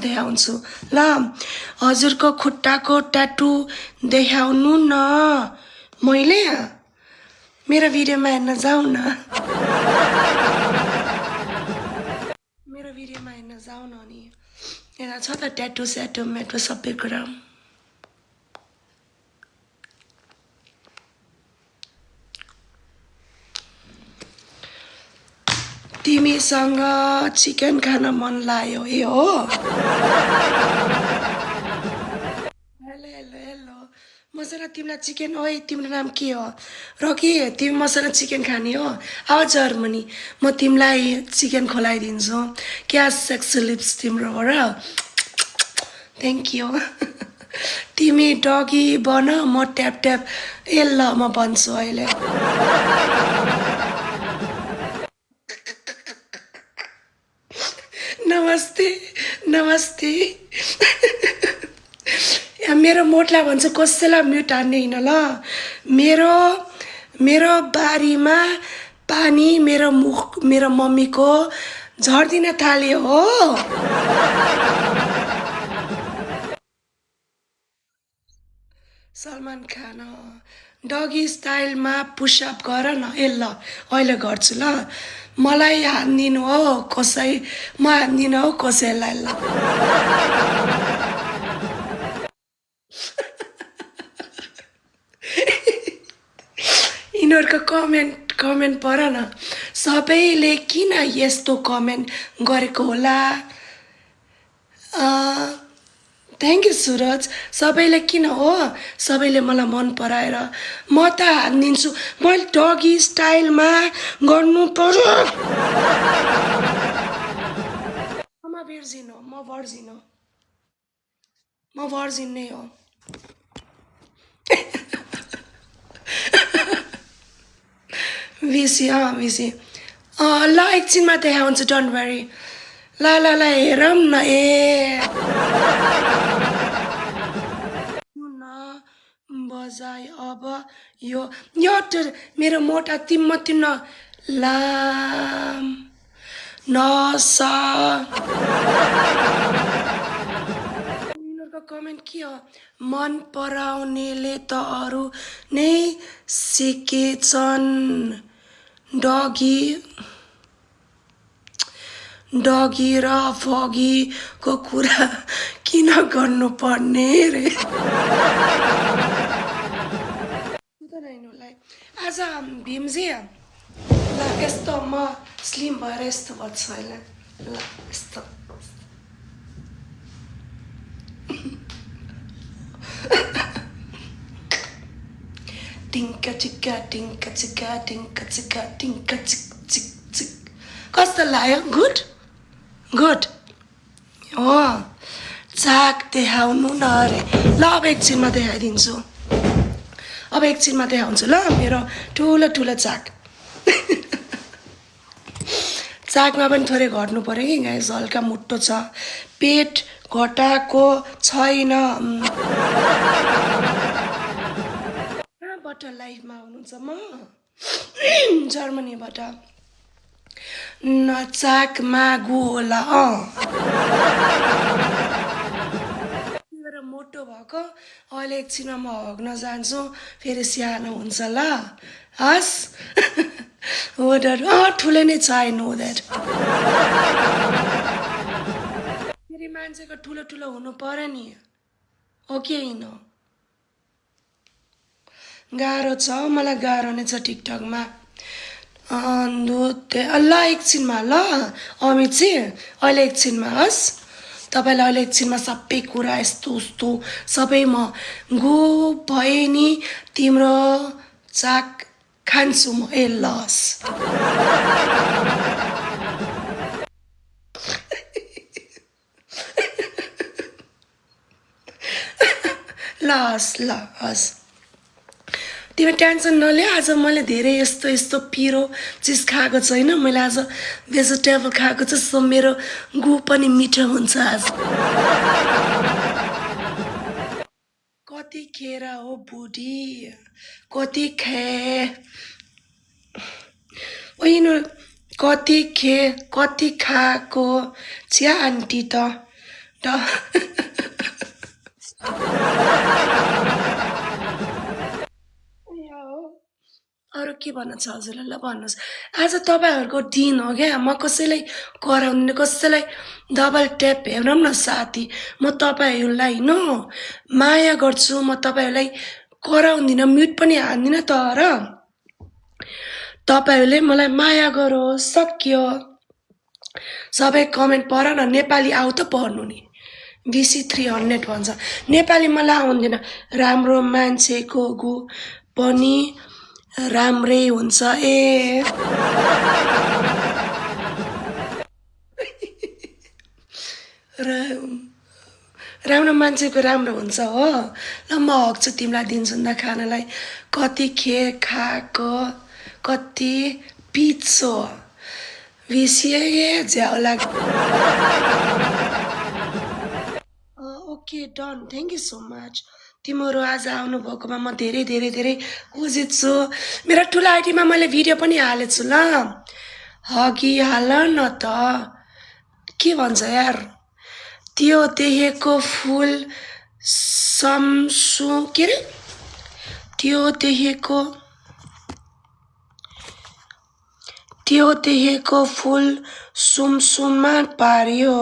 देखाउँछु ल हजुरको खुट्टाको ट्याटु देखाउनु न मैले मेरो भिडियोमा हेर्न जाऊ न मेरो भिडियोमा हेर्न जाऊ न नि यहाँ छ त ट्याटु स्याटु मेटो सबै कुरा तिमीसँग चिकन खान मन लाग्यो ए हो हेलो हेलो हेलो मसँग तिमीलाई चिकन ओइ तिम्रो नाम के हो रकी तिमी मसँग चिकन खाने हो आऊ जर्मनी म तिमीलाई चिकन खुवाइदिन्छु क्या सेक्सी लिप्स तिम्रोबाट थ्याङ्क यू तिमी डगी बन म ट्याप ट्याप ए ल म भन्छु अहिले नमस्ते नमस्ते मेरो मोटलाई भन्छु कसैलाई म्युट हान्ने होइन ल मेरो बारीमा पानी मेरो मम्मीको झर्दिन थाल्यो हो सलमान खान डगी स्टाइलमा पुसअप गर न ए ल अहिले गर्छु ल मलाई हान्दिनु हो कसै म हान्दिनँ हो कसैलाई ल यिनीहरूको कमेन्ट पढ न सबैले किन यस्तो कमेन्ट गरेको होला थ्याङ्क यू सुरज सबैले किन हो सबैले मलाई मन पराएर म त हानिदिन्छु मैले डगी स्टाइलमा गर्नु पर्यो म भर्जिन हो म भर्जिन नै हो विसी विसी ल एकछिनमा देखाउँछु डोन्ट वरी ल ल ल हेरौँ न ए बजाई अब यो मेरो मोटा तिम्म तिम्न लाम नसा कमेन्ट के हो मन पराउनेले त अरू नै सिकेछन् डगी र फगीको कुरा किन गर्नुपर्ने रे आज भीमजी ल यस्तो म स्लिम भएर यस्तो गर्छु अहिले ल यस्तो टिङ्का चिक्का टिङ्का चिक्का टिङ्का चिक्का टिङ्का चिक चिक चिक कस्तो लाग्यो गुड हो चाक देखाउनु न अरे ल अब एकछिनमा देखाइदिन्छु अब एकछिनमा देखाउँछु ल मेरो ठुलो ठुलो चाकमा पनि थोरै घट्नु पऱ्यो कि गाइस हल्का मुट्टो छ पेट घटाएको छैन कहाँबाट लाइफमा हुनुहुन्छ म जर्मनीबाट चाकमा गु होला मोटो भएको अहिले एकछिनमा म हग्न जान्छु फेरि सानो हुन्छ ल हस् ठुलो नै छ आई नो द्याट फेरि मान्छेको ठुलो ठुलो हुनु पर्यो नि हो कि होइन गाह्रो छ मलाई गाह्रो नै छ टिकटकमा ल एकछिनमा ल अमित चाहिँ अहिले एकछिनमा हस् तपाईँलाई अहिले एकछिनमा सबै कुरा यस्तो उस्तो सबै म गो भए नि तिम्रो चाक खान्छु म ए लस ल हस् तिमी टेन्सन नलियो आज मैले धेरै यस्तो पिरो चिज खाएको छैन मैले आज भेजिटेबल खाएको छु सो मेरो गु पनि मिठो हुन्छ आज कतिखेर हो बुढी कति खाएको चिया आन्टी त अरू के भन्न छ हजुरलाई ल भन्नुहोस् आज तपाईँहरूको दिन हो क्या म कसैलाई कराउँदिनँ कसैलाई डबल ट्याप हेरौँ न साथी म तपाईँहरूलाई माया गर्छु म तपाईँहरूलाई कराउँदिनँ म्युट पनि हान्दिनँ तर तपाईँहरूले मलाई माया गरोस् सक्यो सबै कमेन्ट पढ न नेपाली आऊ त पढ्नु नि BC 300 भन्छ नेपाली मलाई आउँदैन राम्रो मान्छेको गु पनि राम्रै हुन्छ ए राम्रो मान्छेको राम्रो हुन्छ हो ल म हक्छु तिमीलाई दिन्छु नि त खानालाई कति खेर खाएको कति पिच्चो विसिए झ्याउ लाग्छ okay done thank you so much तिमीहरू आज आउनुभएकोमा म धेरै धेरै धेरै खुसी छु मेरो ठुलो आइडीमा मैले भिडियो पनि हालेको छु ल हगिहाल न त के भन्छ यार त्यो देखेको फुल समसु के अरे त्यो देखेको फुल सुमसुममा पार्यो